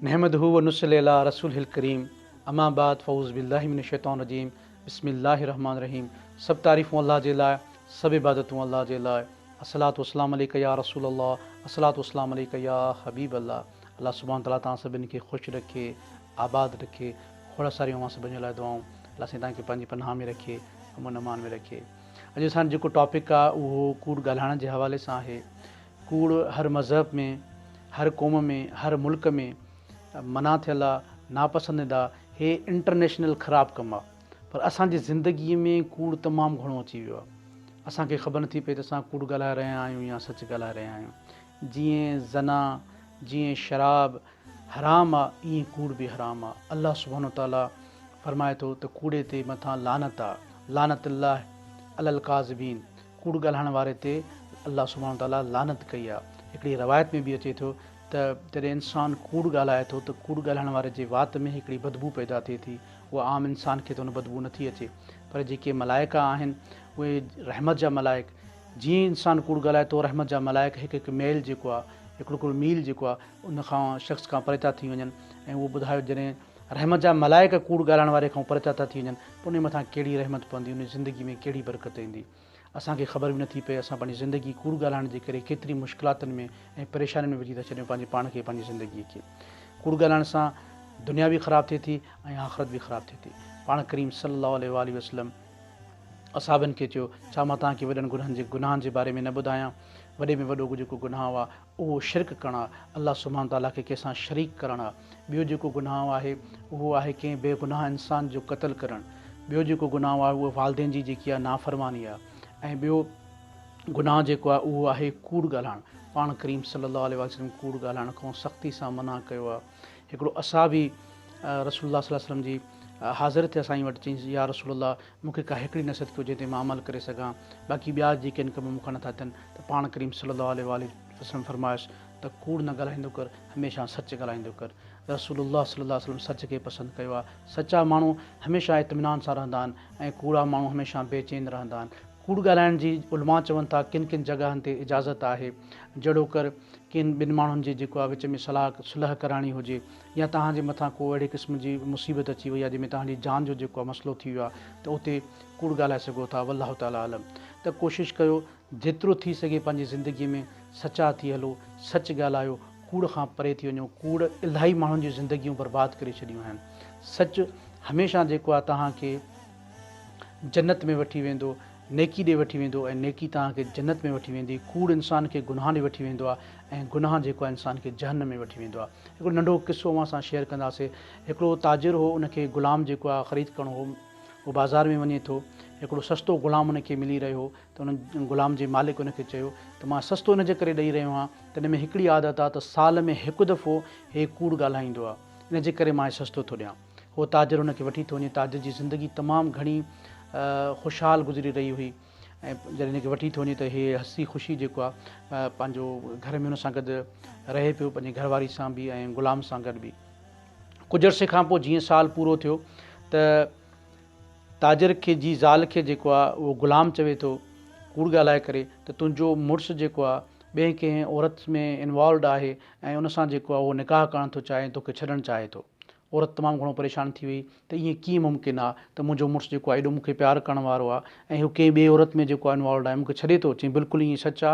نحمده و نصلي علي رسوله الڪريم اما بعد فاعوذ بالله من الشيطان الرجيم بسم الله الرحمٰن الرحيم سڀ تعريفون الله جي لاء سڀ عبادتون الله جي لاء الصلوة والسلام عليڪ يا رسول الله الصلوة والسلام عليڪ يا حبيب الله الله سبحانه وتعالي توهان سڀني کي خوش رکي آباد رکي کوڙ ساريون اوهان سڀني جي لاء دعائون الله سائين توهان کي پنهنجي پناهه ۾ رکي امن امان ۾ رکي اڄ اسان جو جيڪو ٽاپڪ آهي اهو ڪوڙ ڳالهائڻ جي حوالي سان آهي ڪوڙ هر مذهب ۾، هر قوم ۾، هر ملڪ ۾ منع ٿيل آ، ناپسنديده آ، هي انٽرنيشنل خراب ڪم آ. پر اسان جي زندگيء ۾ ڪوڙ تمام گهڻو اچي ويو آ. اسان کي خبر نٿي پئي ته اسان ڪوڙ ڳالهائي رهيا آهيون يا سچ ڳالهائي رهيا آهيون. جيئن زنا، جيئن شراب حرام آ، ائين ڪوڙ به حرام آ. الله سبحانه وتعاليٰ فرمائي ٿو ته ڪوڙي تي مٿان لعنت آ، لعنت الله علي الڪاذبين. ڪوڙ ڳالهائڻ واري تي الله سبحانه وتعاليٰ لعنت ڪئي آهي. هڪڙي روايت ۾ به اچي ٿو ته جڏهن انسان ڪوڙ ڳالهائي ٿو ته ڪوڙ ڳالهائڻ واري جي وات ۾ هڪڙي بدبو پيدا ٿئي ٿي، اها عام انسان کي ته ان بدبو نٿي اچي پر جيڪي ملائڪ آهن اهي رحمت جا ملائڪ جيئن ئي انسان ڪوڙ ڳالهائي ٿو رحمت جا ملائڪ هڪ هڪ ميل جيڪو آهي هڪڙو هڪڙو ميل جيڪو آهي ان کان شخص کان پري ٿا ٿي وڃن ۽ اهو ٻڌايو جڏهن رحمت جا ملائڪ ڪوڙ ڳالهائڻ واري کان پري ٿا ٿي وڃن پوء انهي مٿان ڪهڙي رحمت پوندي انهي زندگي ۾ ڪهڙي برڪت ايندي اسان کي خبر به نٿي پئي اسان پنهنجي زندگي ڪوڙ ڳالهائڻ جي ڪري ڪيتري مشڪلاتن ۾ ۽ پريشانين ۾ وجهي ٿا ڇڏيون پنهنجي پاڻ کي پنهنجي زندگي کي ڪوڙ ڳالهائڻ سان دنيا به خراب ٿئي ٿي ۽ آخرت به خراب ٿئي ٿي پاڻ ڪريم صلي الله عليه واٰله وسلم اصحابن کي چيو ڇا مان توهان کي وڏن گناهن جي گناهن جي باري ۾ نه ٻڌايان وڏي ۾ وڏو جيڪو گناهه آهي اهو شرڪ ڪرڻ آهي، الله سبحانه وتعاليٰ کي ڪنهن سان شريڪ ڪرڻ آهي. ٻيو جيڪو گناهه آهي اهو آهي ڪنهن بي گناهه انسان جو قتل ڪرڻ. ٻيو جيڪو گناهه آهي اهو والدين جي جيڪي آهي نافرماني آهي ۽ ٻيو گناهه جيڪو آهي اهو آهي ڪوڙ ڳالهائڻ. پاڻ ڪريم صلي الله عليه وسلم ڪوڙ ڳالهائڻ کان سختي سان منع ڪيو آهي. هڪڙو اصحابي رسول الله صلي الله عليه وسلم جي حاضر ٿيا سائين وٽ چيائينس يا رسول الله مون کي ڪا هڪڙي نصيحت ڪيو جنهن تي مان عمل ڪري سگهان باقي ٻيا جيڪي آهن ڪم مون کان نٿا ٿين ته پاڻ ڪريم صلي الله عليه واٰله وسلم فرمايس ته ڪوڙ نه ڳالهائيندو ڪر هميشه سچ ڳالهائيندو ڪر رسول الله صلي الله عليه وسلم سچ کي پسند ڪيو آهي سچا ماڻهو هميشه اطمينان سان رهندا آهن ۽ ڪوڙا ماڻهو هميشه بي چين رهندا آهن ڪوڙ ڳالهائڻ جي علماء چون ٿا ڪن ڪن جڳهن تي اجازت آهي جهڙوڪر ڪن ٻن ماڻهن جي جيڪو آهي وچ ۾ صلاح صلح ڪرائڻي هجي يا توهان جي مٿان ڪو اهڙي قسم جي مصيبت اچي وئي آهي جنهن ۾ توهان جي جان جو جيڪو آهي مسئلو ٿي ويو آهي ته اتي ڪوڙ ڳالهائي سگهو ٿا والله تعالٰي اعلم ته ڪوشش ڪيو جيترو ٿي سگهي پنهنجي زندگي ۾ سچا ٿي هلو سچ ڳالهايو ڪوڙ کان پري ٿي وڃو ڪوڙ الاهي ماڻهن جون زندگيون برباد ڪري ڇڏيون آهن سچ هميشه جيڪو آهي توهان کي جنت ۾ وٺي ويندو، نيڪي ڏي وٺي ويندو ۽ نيڪي توهان کي جنت ۾ وٺي ويندي، ڪوڙ انسان کي گناهه ڏي وٺي ويندو آهي ۽ گناهه جيڪو آهي انسان کي جهنم ۾ وٺي ويندو آهي. هڪڙو ننڍو قصو اوهان سان شيئر ڪنداسي. هڪڙو تاجر هو ان کي غلام جيڪو آهي خريد ڪرڻو هو. هو بازار ۾ وڃي ٿو هڪڙو سستو غلام ان کي ملي رهيو هو ته ان غلام جي مالڪ ان کي چيو ته مان سستو ان جي ڪري ڏئي رهيو آهيان ته ان ۾ هڪڙي عادت آهي ته سال ۾ هڪ دفعو هي ڪوڙ ڳالهائيندو آهي ان جي ڪري مان هي سستو ٿو ڏيان. هو تاجر هن کي وٺي ٿو وڃي. تاجر جي زندگي تمام گهڻي خوشحال گذري رهي هئي ۽ جڏهن هن کي وٺي ٿو وڃي ته هي هسي خوشي جيڪو آهي پنهنجو گهر ۾ هن سان گڏ رهي پيو پنهنجي گهر واري سان به ۽ غلام سان گڏ به. ڪجهه عرصي کان پوء جيئن سال پورو ٿيو ته تاجر کي جي زال کي جيڪو آهي اهو غلام چوي ٿو ڪوڙ ڳالهائي ڪري ته تنهنجو مڙس جيڪو آهي ٻئي ڪنهن عورت ۾ انوالوڊ آهي ۽ ان سان جيڪو آهي اهو نڪاح ڪرڻ ٿو چاهي ۽ توکي ڇڏڻ چاهي ٿو. عورت تمام گهڻو پريشان ٿي وئي ته ائين ڪيئن ممڪن آ ته منهنجو مڙس جيڪو آ ايڏو مون کي پيار ڪرڻ وارو آ ۽ هو ڪنهن ٻئي عورت ۾ جيڪو آ انوالوڊ آهي مون کي ڇڏي ٿو چئين بلڪل ائين سچ آ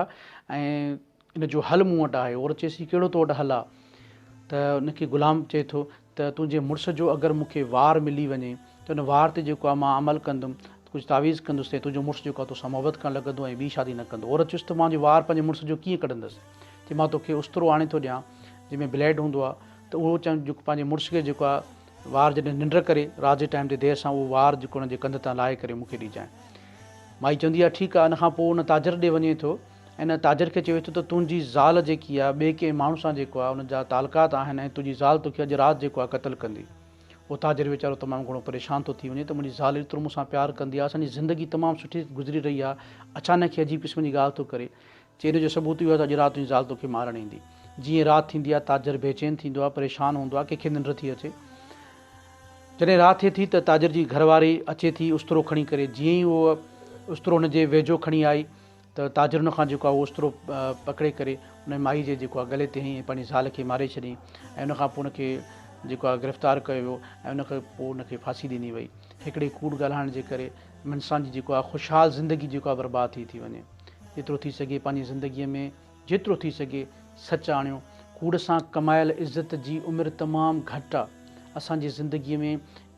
۽ ان جو حل مون وٽ آهي عورت چيس هي ڪهڙو تو وٽ حل آ ته ان کي غلام چئي ٿو ته تنهنجي مڙس جو اگر مون کي وار ملي وڃي ته ان وار تي جيڪو آ مان عمل ڪندم ڪجهه تعويذ ڪندس ته تنهنجو مڙس جيڪو آ توسان محبت ڪرڻ لڳندو ۽ ٻي شادي نه ڪندو عورت چيس ته مان وار پنهنجي مڙس جو ڪيئن ڪڍندس چي مان توکي استرو آڻي ٿو ڏيان جنهن ۾ بليڊ هوندو آ ته اهو چون جيڪو پنهنجي مڙس کي جيڪو آ وار جڏهن ننڊ ڪري رات جي ٽائيم تي دير سان اهو وار جيڪو ان جي ڪنڌ تان لاهي ڪري مون کي ڏجانء. مائي چوندي آ ٺيڪ آ ان کان پوء ان تاجر ڏي وڃي ٿو ۽ ان تاجر کي چوي ٿو ته تنهنجي زال جيڪي آ ٻئي ڪنهن ماڻهو سان جيڪو آ ان جا تعلقات آهن ۽ تنهنجي زال توکي اڄ رات جيڪو آ قتل ڪندي. اهو تاجر ويچارو تمام گهڻو پريشان ٿو ٿي وڃي ته منهنجي زال ايترو مون سان پيار ڪندي آ اسان جي زندگي تمام سٺي گذري رهي آ اچانڪ هي عجيب قسم جي ڳالهه ٿو ڪري. چي ان جو ثبوت اهو آهي ته اڄ رات تنهنجي زال توکي مارڻ ايندي. جيئن رات ٿيندي آهي، تاجر بيچين ٿيندو آهي، پريشان هوندو آهي، ڪنهن کي ننڊ ٿي اچي. جڏهن رات ٿئي ٿي ته تاجر جي گهر واري اچي ٿي استرو کڻي ڪري. جيئن ئي هوء استرو هن جي ويجهو کڻي آئي ته تاجر ان کان جيڪو آهي اهو استرو پڪڙي ڪري ان مائي جي جيڪو آهي گلي تي هنئي ۽ پنهنجي زال کي ماري ڇڏيائين ۽ ان کان پوء ان کي جيڪو آهي گرفتار ڪيو ويو ۽ ان کان پوء ان کي ڦاسي ڏني وئي. هڪڙي ڪوڙ ڳالهائڻ جي ڪري انسان جي جيڪو آهي خوشحال زندگي جيڪو آهي برباد ٿي ٿي وڃي. جيترو ٿي سگهي پنهنجي زندگيء ۾ جيترو ٿي سگهي سچ آڻيو. ڪوڙ سان ڪمايل عزت جي عمر تمام گهٽ آ. اسان جي زندگيء ۾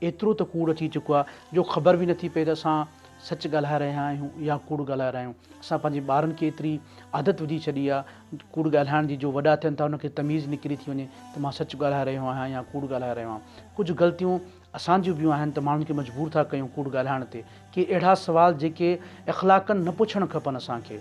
ايترو ته ڪوڙ اچي چڪو آ جو خبر به نٿي پئي ته اسان سچ ڳالهائي رهيا آهيون يا ڪوڙ ڳالهائي رهيا آهيون. اسان پنهنجي ٻارن کي ايتري عادت وجهي ڇڏي آ ڪوڙ ڳالهائڻ جي جو وڏا ٿين ٿا انهن کي تميز نڪري ٿي وڃي ته مان سچ ڳالهائي رهيو آهيان يا ڪوڙ ڳالهائي رهيو آهيان. ڪجهه غلطيون اسان جون به آهن ته ماڻهن کي مجبور ٿا ڪيون ڪوڙ ڳالهائڻ تي. ڪي اهڙا سوال جيڪي اخلاقن نه پڇڻ کپن اسان کي.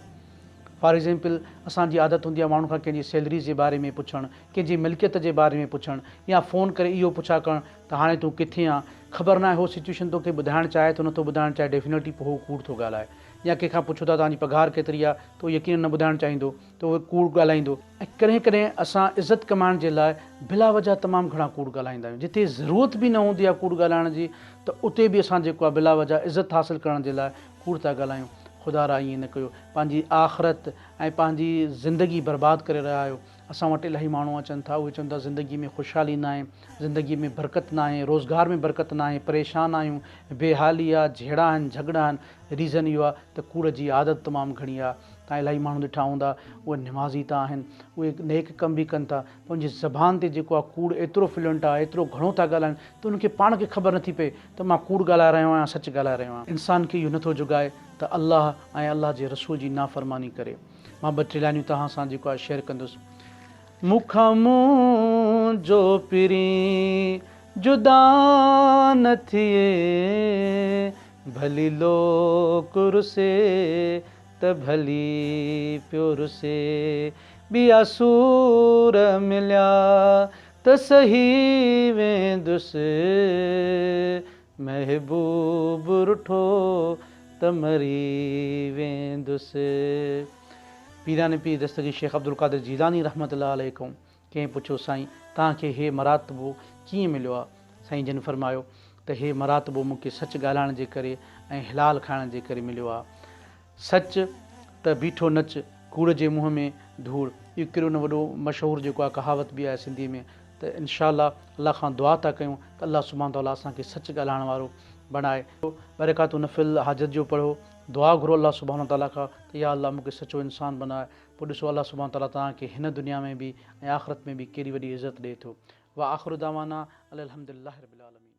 فار ايگزيمپل اسان جي عادت هوندي آهي ماڻهن کان ڪنهن جي سيلريز جي باري ۾ پڇڻ، ڪنهن جي ملڪيت جي باري ۾ پڇڻ يا فون ڪري اهو پڇا ڪرڻ ته هاڻي تون ڪٿي آن؟ خبر ناهي هو سچوئيشن توکي ٻڌائڻ چاهي ٿو نٿو ٻڌائڻ چاهي ڊيفينيٽلي پوء هو ڪوڙ ٿو ڳالهائي يا ڪنهن کان پڇو ٿا توهان جي پگهار ڪيتري آهي ته هو يقينن نه ٻڌائڻ چاهيندو ته اهو ڪوڙ ڳالهائيندو. ۽ ڪڏهن ڪڏهن اسان عزت ڪمائڻ جي لاء بلا وجه تمام گهڻا ڪوڙ ڳالهائيندا آهيون جتي ضرورت به نه هوندي آهي ڪوڙ ڳالهائڻ جي ته اتي به اسان جيڪو آهي بلا وجه عزت حاصل ڪرڻ جي لاء ڪوڙ ٿا ڳالهايون خدا را ائين نه ڪيو پنهنجي آخرت ۽ پنهنجي زندگي برباد ڪري رهيا آهيو اسان وٽ الاهي ماڻهو اچن ٿا اهي چون ٿا زندگي ۾ خوشحالي ناهي زندگي ۾ برڪت ناهي روزگار ۾ برڪت ناهي پريشان آهيون بي حالي آ جهيڙا آهن جهڳڙا آهن ريزن اهو آ ته ڪوڙ جي عادت تمام گهڻي آ تان الاهي ماڻهو ڏٺا هوندا اهي نمازي ته آهن اهي نيڪ ڪم به ڪن ٿا پر ان جي زبان تي جيڪو آ ڪوڙ ايترو فلوئنٽ آ ايترو گهڻو ٿا ڳالهائن ته انهن کي پاڻ کي خبر نٿي پئي ته مان ڪوڙ ڳالهائي رهيو آهيان سچ ڳالهائي رهيو آهيان. انسان کي اهو نٿو جڳائي ته الله ۽ الله جي رسول جي نافرماني ڪري. مان ٻه ٽي لائنيون توهان سان جيڪو آهي شيئر ڪندس. مون کان منهنجو پرين جدا نه ٿئي، ڀلي لوڪ رسي ته ڀلي پيو رسي، ٻيا سور مليا ته سهي ويندس، محبوب رٺو ته مري ويندس. پيران پير دستگير شيخ عبدالقادر جيلاني رحمة الله عليه کان ڪنهن پڇيو سائين توهان کي هي مراتبو ڪيئن مليو آ؟ سائين جن فرمايو ته هي مراتبو مون کي سچ ڳالهائڻ جي ڪري ۽ حلال کائڻ جي ڪري مليو آ. سچ ته بيٺو نچ، ڪوڙ جي منهن ۾ ڌوڙ. اهو ڪيڏو نه وڏو مشهور جيڪو آ ڪهاوت به آهي سنڌي ۾ ته انشاء الله الله کان دعا ٿا ڪيون ته الله سبحانه تعالٰي اسان کي سچ ڳالهائڻ وارو بڻائي. ٻه رڪعتون نفل حاجت جو پڙهو، دعا گهرو الله سبحانه تعالٰي کان ته يا الله مون کي سچو انسان بناء، پوء ڏسو الله سبحانه تعالٰي توهان کي هن دنيا ۾ به ۽ آخرت ۾ به ڪيڏي وڏي عزت ڏئي ٿو. واخر دعوانا ان الحمدلله رب العالمين.